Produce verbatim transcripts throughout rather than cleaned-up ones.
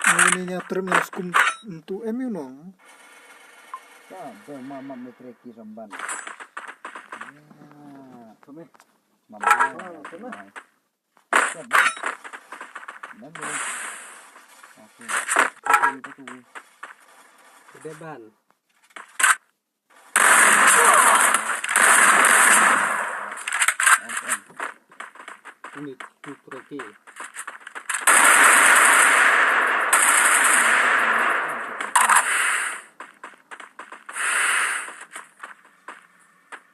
Ni ni nya trip na skum tu em yu nong. Ka ba ma ma me trek ki ramban. Ya. Kame. Mama. Ah, kame. Kame. Kame. Aku. Aku. Aku. Beban. Ini tu troki.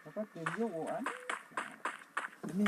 Apa tunjuk bukan? Ini.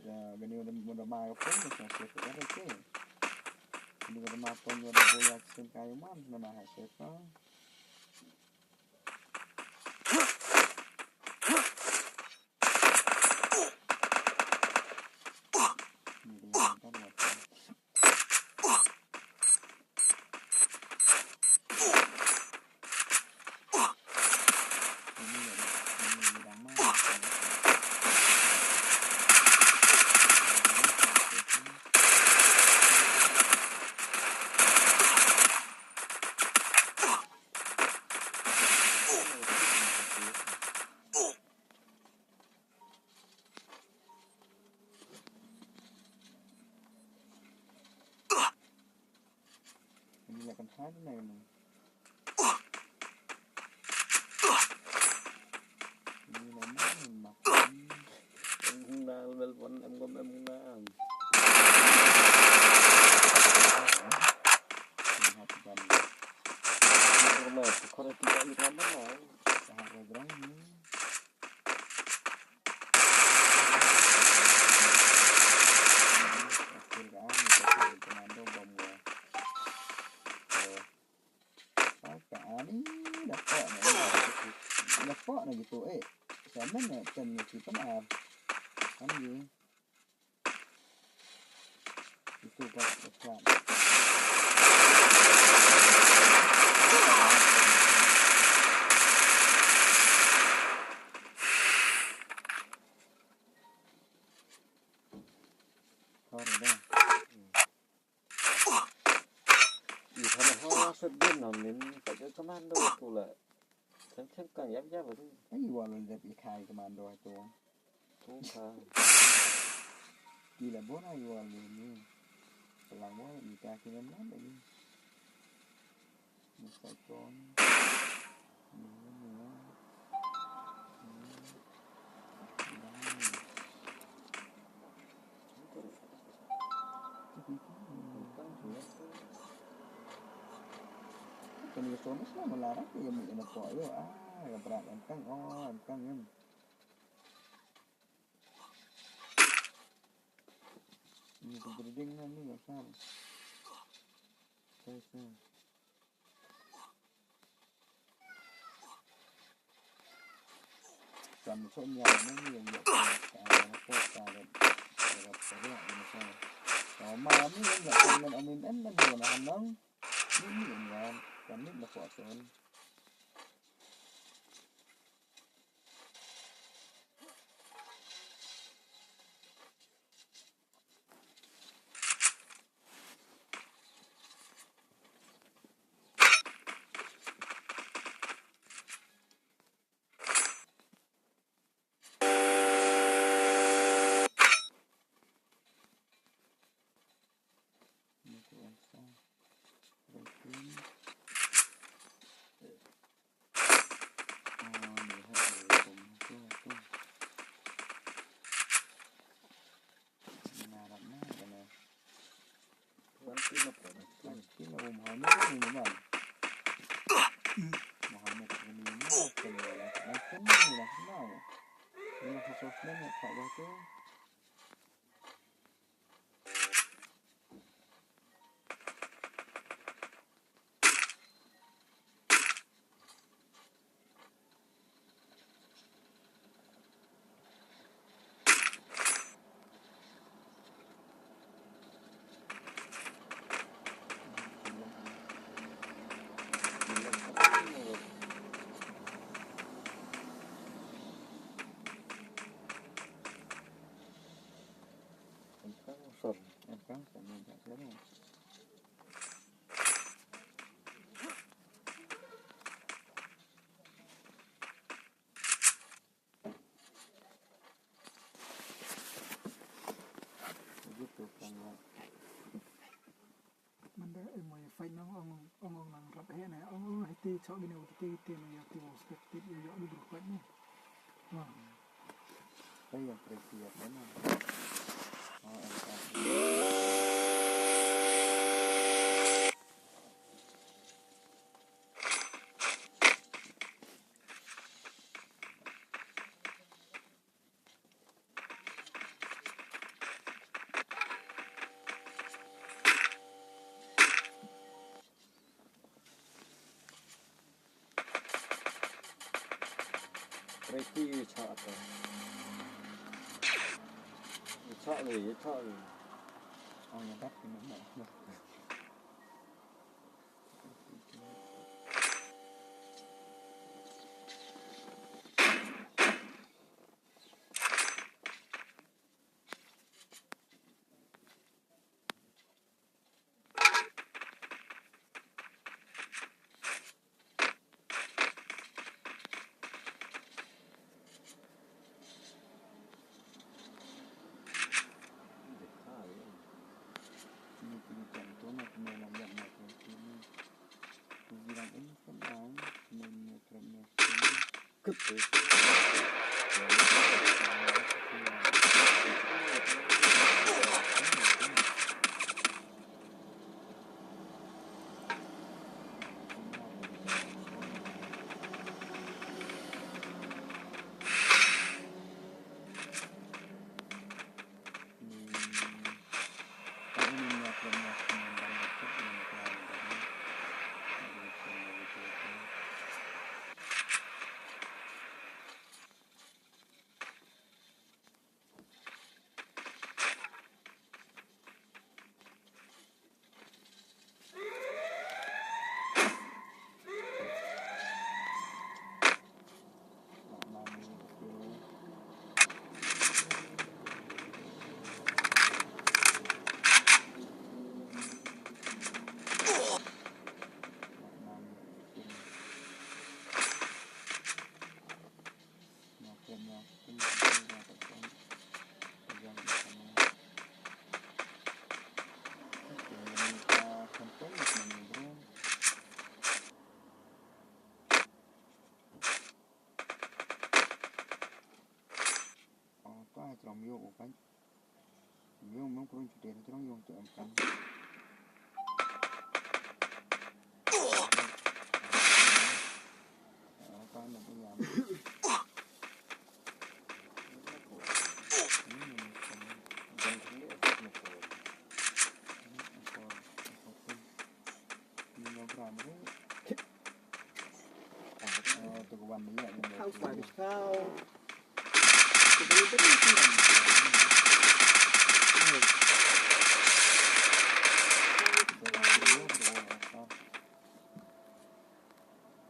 Ya, gani udah, udah ma ka pun, udah selesai ka R C. Gani udah ma pun, udah boya sim kayu man, udah ma hasil ka. Ini dia kan, Ini lah kan hal ni, ni. Ini lah mana mak? Em hung nang lel pon em gom em hung nang. Ini hati kan. Ini rumah tu kau dah tiga ini kan mana? Dah ada berani. Ka ani da pok na gitu, da pok na gitu, eh. Sa men na ten na ki pyn ar. Kan gi. Itu ka, ka. Kau dah. Ih, hana ha sat din nam nin, ka commando tu la. Chang chang kang yap yap tu. Ai, wa lun dep i khai commando tu. Tu kha. Ki la bon ai wa lun ni. Palang wa ni ka ki nam lam ni. Ni ka kon. Kani ka ton sla ma la rak ïa mih na pok ïa. Ah, ka brat em kang, oh, em kang em. Ni ka berding na ni ka sar. Sa sa. Kan so nya ne ni yang yak ka ka ka ka ka ka ka ka ka ka ka. Ka ma ni yang yak ka men amin en men ni na hanang. Ni ni yang kan ni na ko son. Manda em mo fight nang ong ong ong nang rap he na ong ong hiti chok gini hiti hiti nang ya ti wong spek ti yo yo ni bro fight ni. Wah. Ay, yang presi ya na. Oh, ang Ïa ki ïa chah ta. Ïa chah le, ïa chah le. Ong ïa dak ki mama.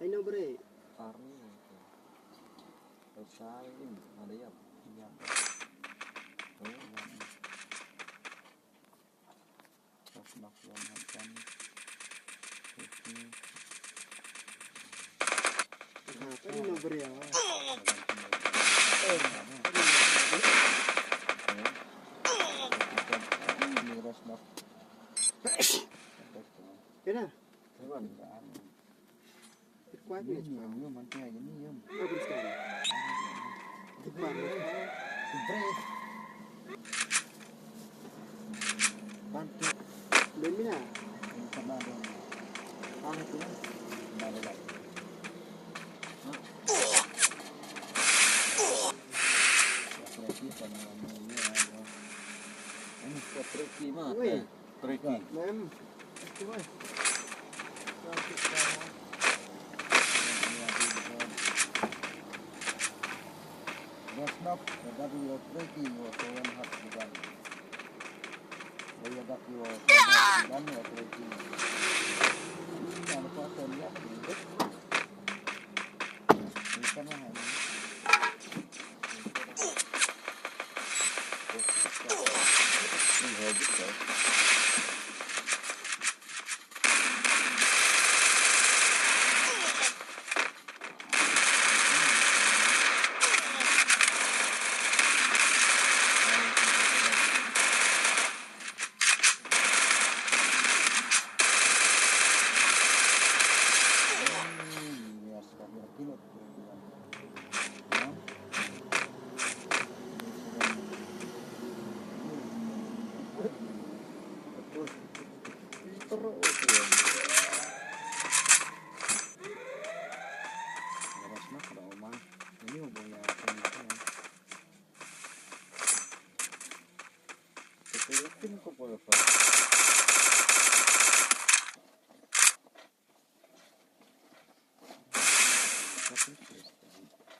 Ai no bre. Parni. Sai in ada ya. Ya. Oh, ya. Terus nak yang makan. Ini. Ini no bre ya. Ini ras nak. Kena. Kena. Quiet minutes, bro. Open sky. Goodbye, bro. Bantu. Belum mina. Sama dong. Ah, itu kan. Balik lagi. Ini buat Ricky mah. Woi. Eh. Treki. Mem. Best knock, tetapi wa treki, wa kawan hak bukan. Wa ya dak wa kawan hak bukan, wa treki. Ini kan apa, apa ni, apa ni? Ini kan, ah, ini.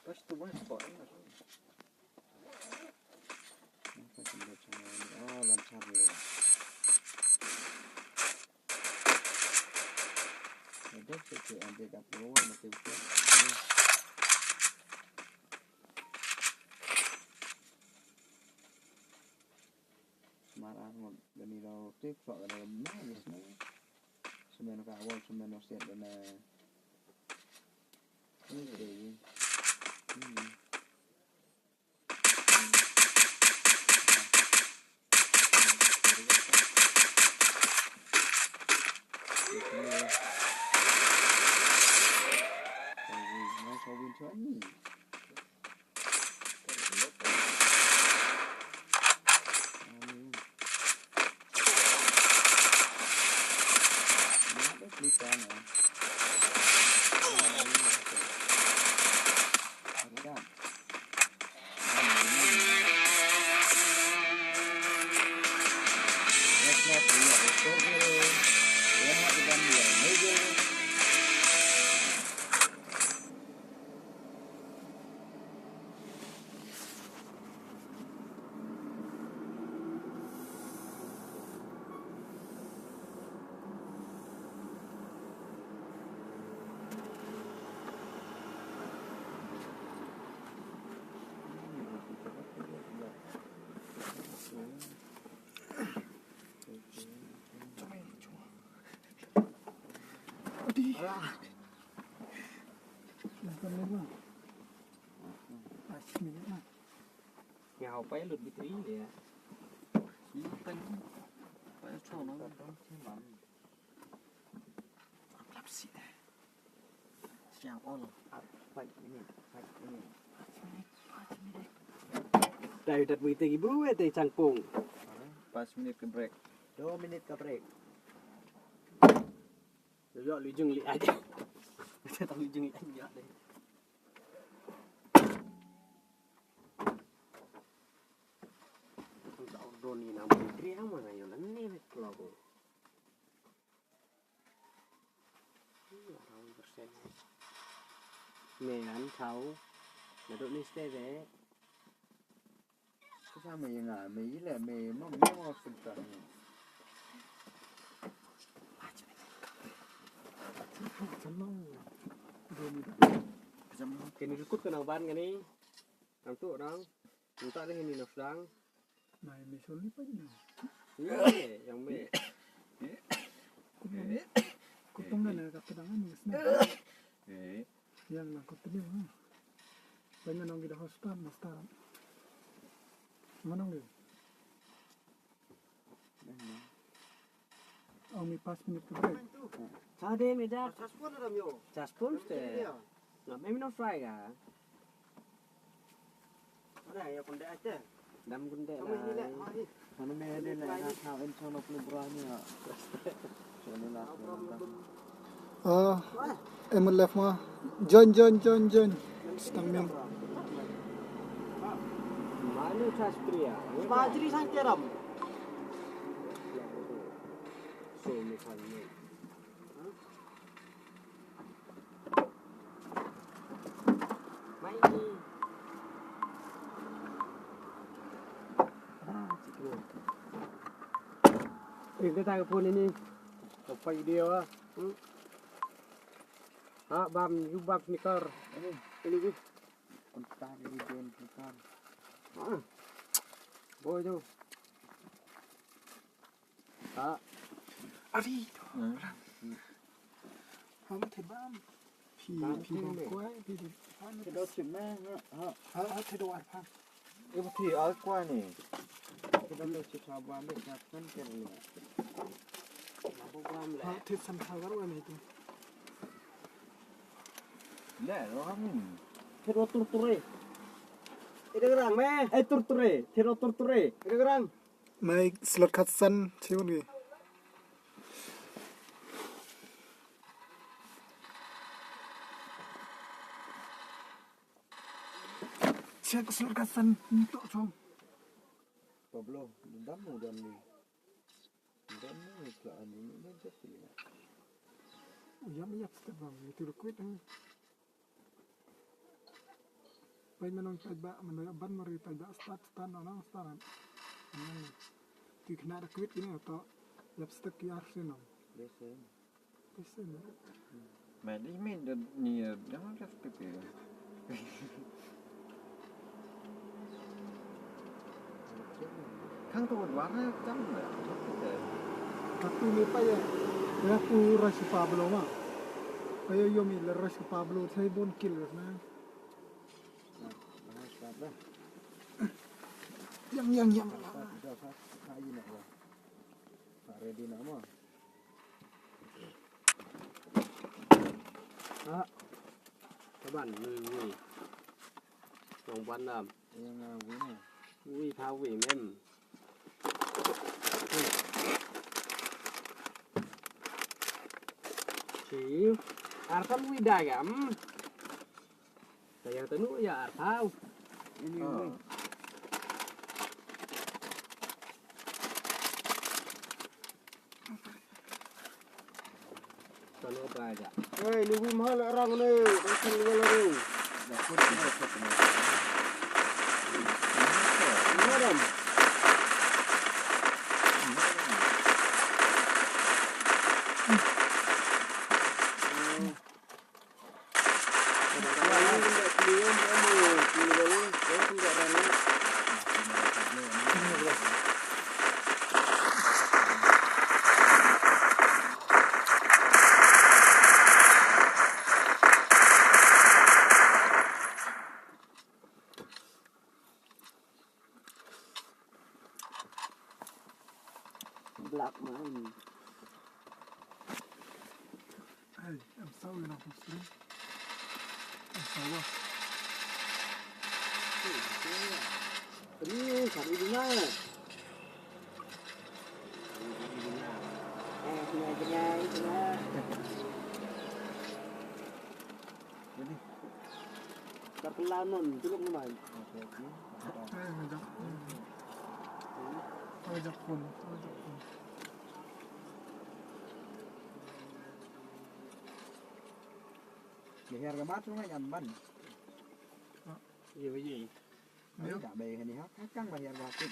Pas tu mas kok. Oh, lancar ya. Ada sih, sih, ada dapur, mati betul. Mar ar ngot gani lo tik sok gani lo ma ni sma. Sma no ka wal sma no siat gani. Ini deh. Ini. Ini. Ini. Nga hau pa lut bitri le. Ni kan pa cho no. Siang ol. Five minute, five minute. Dai dat mui te bru e te changpung. Pas minit ka break. Dua minit ka break. Yo, lu jung li aja. Tang lu jung li aja deh. Sa ordoni na mui tri ama na yo lan ni ne klogo. Me an thau. Naduk ni stay de. Sa me nga me ile me mo me mo senta. Kini rukut kena ban kani. Nang tu orang. Minta deh ini nafdang. Nai me soli pa ni. Iya, yang me. Kutong na kutong na ni sna. Eh. Yang na kutong ni. Bangan nong kita hospital master. Manong dia. Ong mi pas minit ka break. Sa de mi da. Sa spoon ada myo. Sa spoon ste. Nga me mi no fry ga. Ada ya kunde aja. Dam kunde la. Mana me de la na sa en sono plu brani ya. Sono la. Ah, em left ma. Join, join, join, join. Stang min. Manu Shastria. Bajri sang teram. So mi khan ni. Mai ni. Ah, cikgu. Eh, dia tak pun ini. Apa ide ah? Hmm. Ha, bam, yu bam sneaker. Ini, ini, ini. Kontak ini dia sneaker. Ha. Boy tu. Ha. Ari. Hmm. Ham te bam. Phi, phi bam kwai, phi di. Te do chim me, ha. Ha, ha, te do ar pha. Ibu phi ar kwai ni. Te do chim sa bam ni, sa kan ke ni. Ha, te san kha gar wa ni tu. Le, lo ham ni. Te do tur tur e. Ida garang me. Eh, tur tur e. Te do tur tur e. Ida garang. Mai slot khatsan chiun gi. Check slot khatsan untuk chong. Pablo, dam mo dam ni. Dam mo ni kla ani ni ni just ni. Uyam yap step bang, itu liquid ni. Ai, mynno peit ba, mynno ban mari peit ba, start, start, no, no, start. Ti kena da kwit kini to, yap stek yar sino. Biasa. Biasa ni. Mai di min da ni, jangan dah stek ya. Kang tu warna kang da. Katu ni pa ya. Ya pu rasi Pablo ma. Ayo yomi le rasi Pablo, saya bon kil na. Yang, yang, yang. Ready na mo. Ah. Kaban, wi, wi. Nong ban dam. Yang, ah, wi na. Wi, pa wi, mem. Ci. Arkan wi dagam. Sayang tanu ya arpau. Ini, ini. Tanu apa aja? Eh, ini wi mahal orang ni. Dah sini wala ni. Dah pun kita satu. Madam. Black man. Hey, I'm sorry, not for free. I'm sorry. Ini cari di mana? Eh, ini aja, ini aja. Jadi, tak pelan non, cukup lumayan. Oke, oke. Eh, ngajak. Ngajak pun, ngajak pun. Leher ka mat tu ngai nyan ban. Iya, iya. Ini tak baik ni ha. Kakang bayar batik.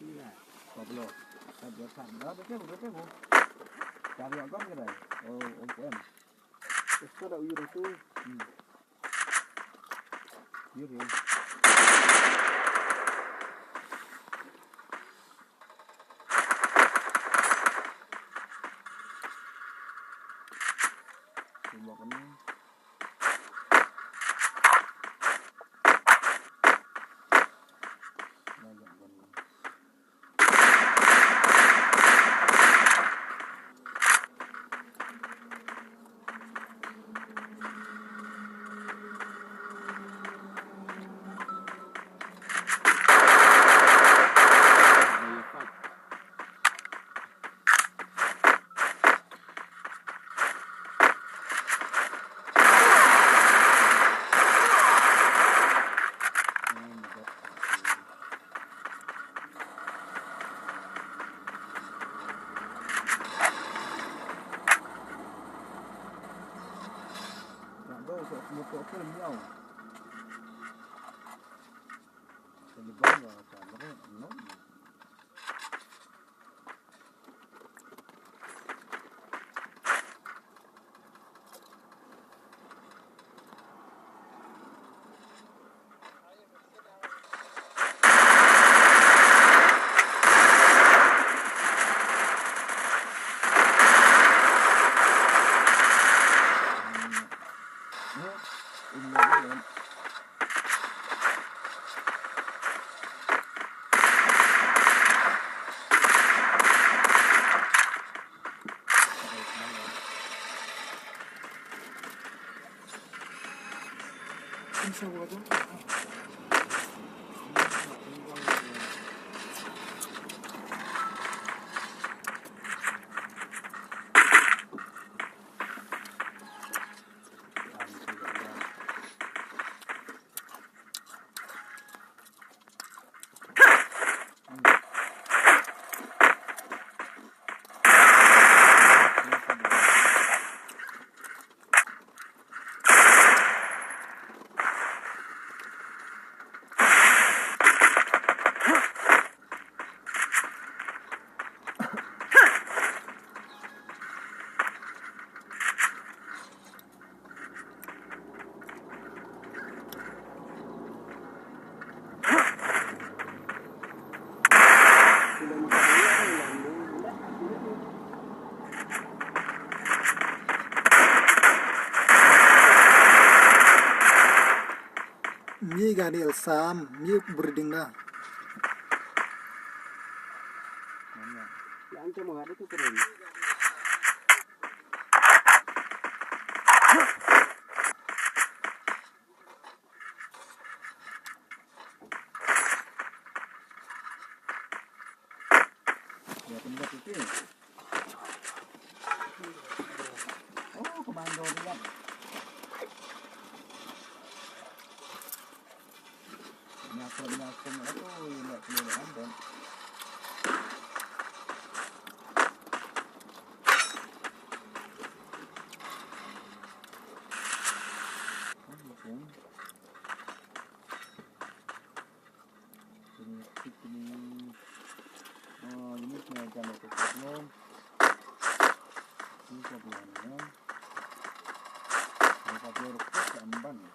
Iya. Pablo. Tak buat sandal betul betul bu. Cari agam ke dah. Oh, umpuan. Ustaz dah uyur tu. Hmm. Uyur ya. Tembak ni. Daniel Sam, mute breeding na. Ya, pindah putih. Oh, komando dia. Nyakon, nyakon, aduh, nak kena nak ambil. Ini, ini. Oh, ini kena jam itu, belum. Ini kena jam, ya. Ini kena jam, ya.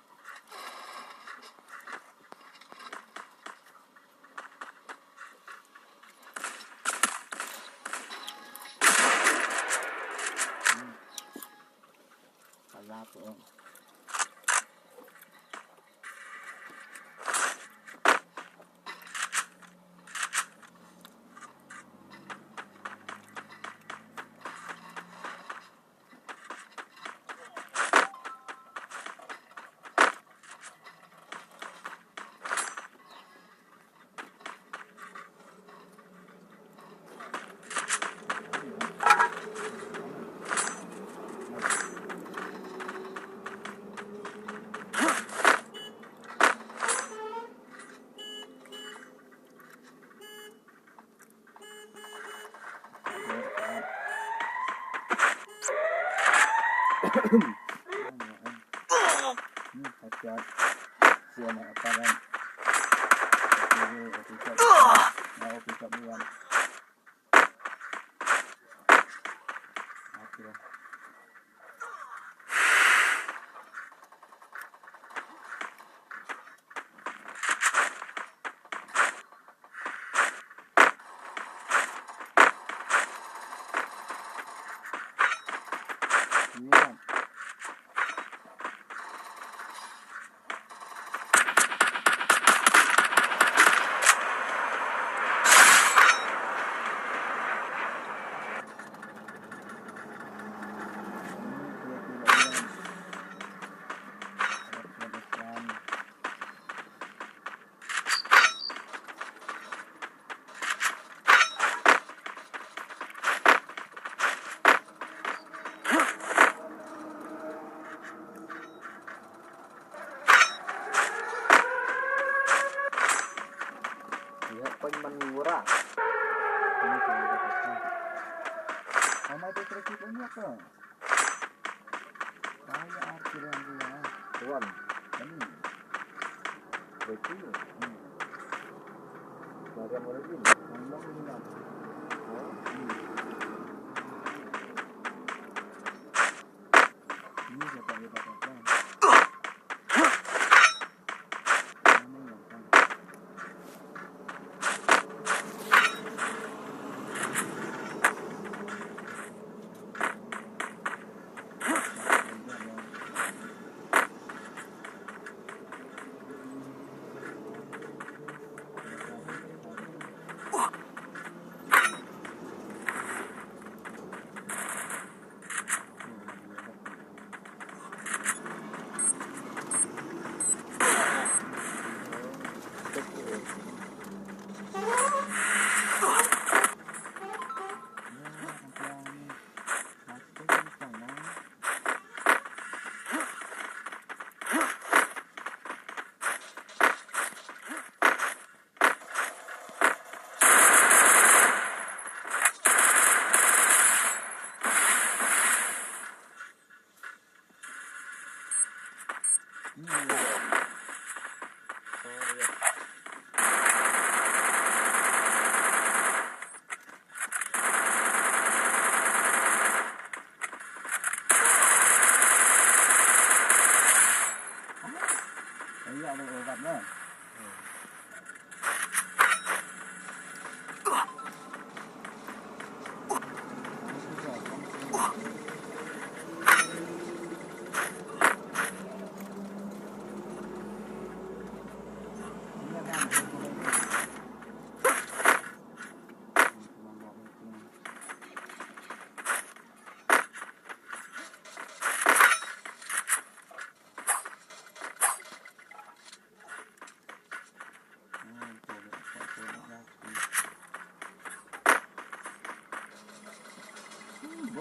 Iya, pun menurah. Ini tuh, ini tuh. Sama itu sedikit banyak tuh. Kaya arti yang dia. Tuan. Ini. Betul. Hmm. Mariam Waledin. Ngomong ini, Bang. Oh. Hmm. Ini siapa dia pakai?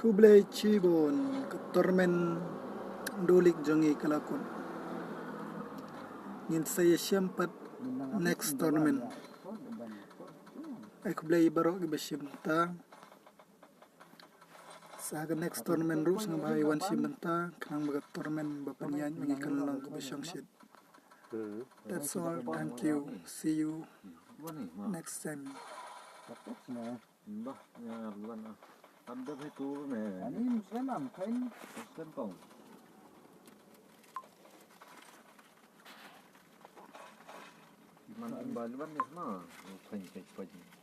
Khublei shibun, ka tournament Dulik jong ngi ka la kut. Ngin sa ïashem pat next tournament. Ai khublei baroh kiba shim ta. Sa ka next tournament ruh sngewbha ïa wan shim bynta khnang ba ka tournament ba pynïaid ma ngi kan long kaba shongshit. That's all. Thank you. See you next time. Bah, ya, bukan ah. Kan dah itu ne. Ani Muslim am kain. Muslim tong. Man baluan ni semua. Kain, kain, kain.